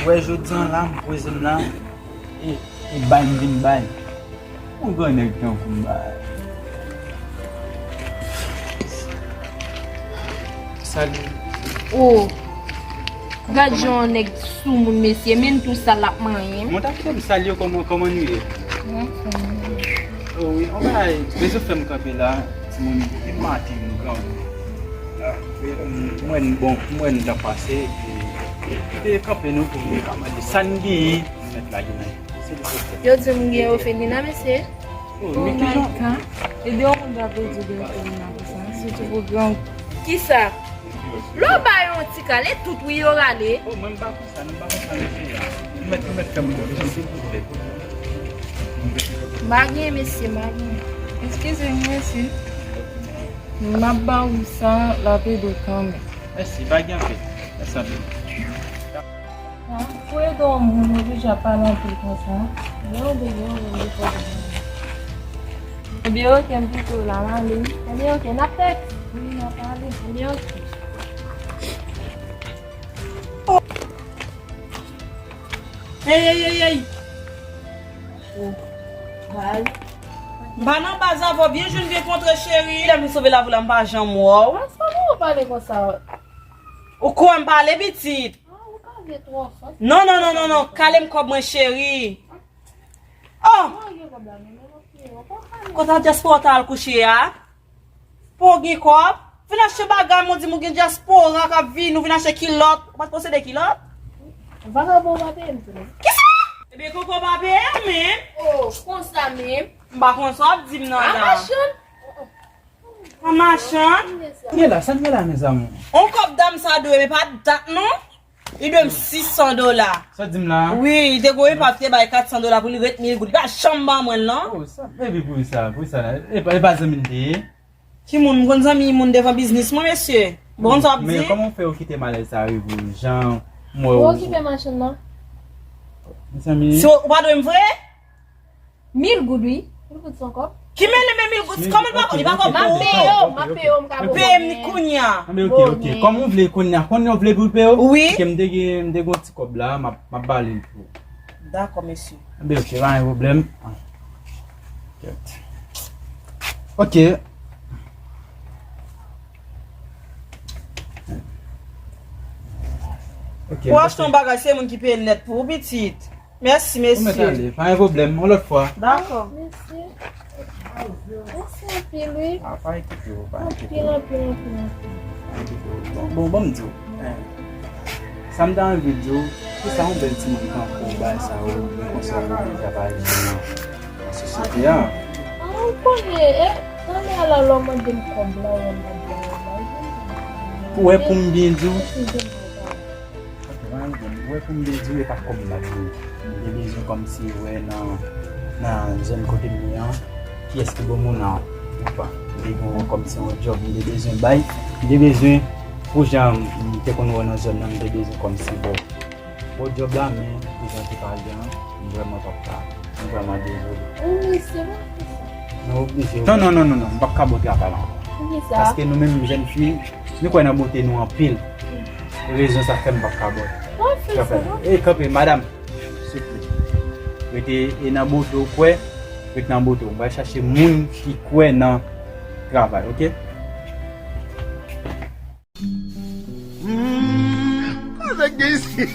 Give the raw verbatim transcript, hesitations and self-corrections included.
Wè, jodi an la, m poze m la, e, e bay m vin bay. Yon gran nèg tankou m bay. Salut. Oh, gad jan yon nèg soumoun, mesye. Men tou sa l ap manyen. Mwen ta kite m salye w, kòman, kòman nou ye? Mwen fèm. Oh wi, yon bagay, bezwen fè m kanpe la, timoun, depi maten nou grangou. Ah, mwen bon, mwen ta pase, epi, epi kanpe nou pou mwen ka mande sa n genyen, nou mèt lage nan. Yo di m gen ofelina, mesye. Oh, men ki jan? E de yon moun ta pèdi de ofelina konsa, sitou pou gran. Kisa? Lè w ba yo yon ti kale, tout wi yo rale. Oh, mwen m pa konsa, non, m pa konsa, mesye. Nou mèt, nou mèt fè m konfyans, silvouplè. M pa gen, mesye, m pa gen. Eskize m, mesye. M ap ba ou sa, l ap ede w kanmenm. Mèsi, pa gen anpil. Mèsi anpil. Pou ede yon moun oblije ap pale anpil konsa. Lè w bezwen yon moun li fò w bezwen. Ebyen, oke, m kite w la, m ale. Ebyen, oke, n ap tèks. Wi, n ap pale. Ebyen, oke. Ey, ey, ey, ey! Oh, baz. M pa nan baz avè w, byen jwenn, byen kontre, cheri. Lè m sove lavi w la, m pa janm wè w. Sa nou pale konsa? Ou kwè m pale, pitit? Ah, ou ka vye twò fò. Non, non, non, non, non. Kale m kòb mwen, cheri. Oh! Mwen gen kòb la, men mwen pa fè yo. Kote dyaspora ta al kouche a? Pa w gen kòb? Vin achte bagay, mwen di m ou gen dyaspora k ap vini, ou vin achte kilòt. Ou pa t posede kilòt? Vagabon pa peye m tou. Kisa? Ebyen, koko pa peye w menm. Oh, konsa menm. M pa konn sa w ap di m nan la. A machann. An machann. Kounye la, sa n gen la, mezanmi? On kòb dam sa dwe, men pa dat non. Li dwe m sis san dola. Sa w di m la? Wi, li te gon epa ki te bay kat san dola pou li ret mil goud. Li pa janm ban mwen l non. Oh, sa, epi pou sa, pou sa la. E pa, e pa zanmi l te ye? Ki moun? M konn zanmi moun devan biznis mwen, mesye. Bon, sa w ap di? Men kòman w fè w kite malèz sa rive w? Jan m wè w. Ou okipe machann nan? Mezanmi. Si w, ou pa dwe m vre? Mil goud, wi. Mil goud se yon kòb. Ki mele men mil goud? Kòman l pa konn? Li pa konn. M ap peye w, m ap peye w, m ka ba w. Peye m kounye a. Anben, oke, oke. Kòman w vle kounye a? Kounye a w vle pou l peye w? Wi. Oke, m te gen, m te gen yon ti kòb la, m ap, m ap ba li l pou ou. Dakò, mesye. Anben, oke, pa gen pwoblèm. Kèt. Oke. Oke, pou achte yon bagay, se moun ki peye l nèt pou ou, pitit. Mèsi, mesye. Ou mèt ale, pa gen pwoblèm, yon lòt fwa. Dakò. Mèsi. Mèsi anpil, wi. Ah, pa enkyete w, pa enkyete w. Anpil, anpil, anpil, anpil. Pa enkyete w. Bon, bon, bon, m di w. Eh, sa m ta anvi di w, poukisa yon bèl timoun tankou w bay sa yo, konsa yo deja pa jan nan sosyete a? Ah, ou konnen, eh, talè a la, lè w mande m kòb la, w ap ban mwen. Ou wè pou m byen di w? Ok, pa gen pwoblèm. Ou wè pou m te di w, e pa kòb m t ap di w. M te bezwen kòmsi wè nan, nan zòn kote m ye an, kiyès ki bon moun an ou pa. M te gen yon kòmsi yon djòb m te bezwen bay. M te bezwen, pou jan m te konn wè nan zòn nan, m te bezwen kòmsi bò. Bò djòb la, men, pou jan te pale an, m vrèman p ap ka. M vrèman dezole. Wi, se pa fè sa. Nou oblije. Non, non, non, non, non, m p ap ka bò travay la ankò. Poukisa? Paske nou menm jèn fi, nou kwè nan bote nou anpil. Rezon sa fè m p ap ka bò. Pa fè sa, non. E kanpe, madanm, souple. Rete e nan bote w kwè, rete nan bote w. M pral chache moun ki kwè nan travay, oke? Kote k gen isi?